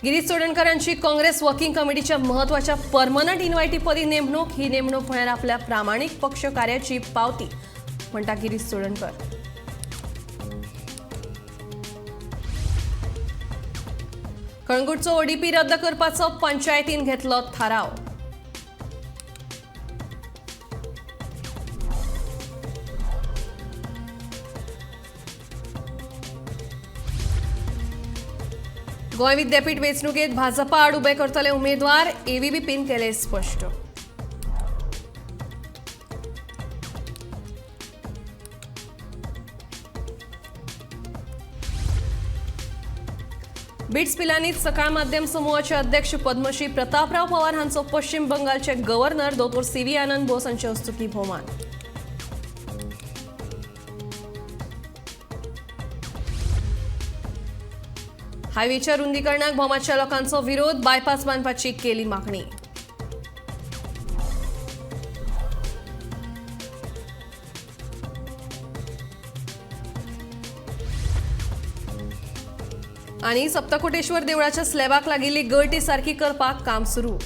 गिरीश चोडणकर यांची काँग्रेस वर्किंग कमिटीच्या महत्वाच्या परमनंट इन्व्हायटीपदी नेमणूक. ही नेमणूक म्हळ्यार आपल्या प्रामाणीक पक्ष कार्याची पावती म्हणटा गिरीश चोडणकर. कळंगूटचो ओडीपी रद्द करपाचो पंचायतीन घेतलो थाराव. गोंय विद्यापीठ वेंचणुकेत भाजपा आड उबे करतले उमेदवार, एव्हीबीपीन केले स्पश्ट. बिट्स पिलानीत सकाळ माध्यम समूहाचे अध्यक्ष पद्मश्री प्रतापराव पवार हांचो पश्चिम बंगालचे गव्हर्नर दोतोर सी व्ही आनंद बोस हांचे हस्तुकीं भोवमान. हायवेच्या रुंदीकरणाक भोमाच्या लोकांचो विरोध, बायपास बांदपाची केली मागणी. आनी सप्तकोटेश्वर देवळाच्या स्लॅबाक लागिल्ली गळटी सारकी करपाक काम सुरू.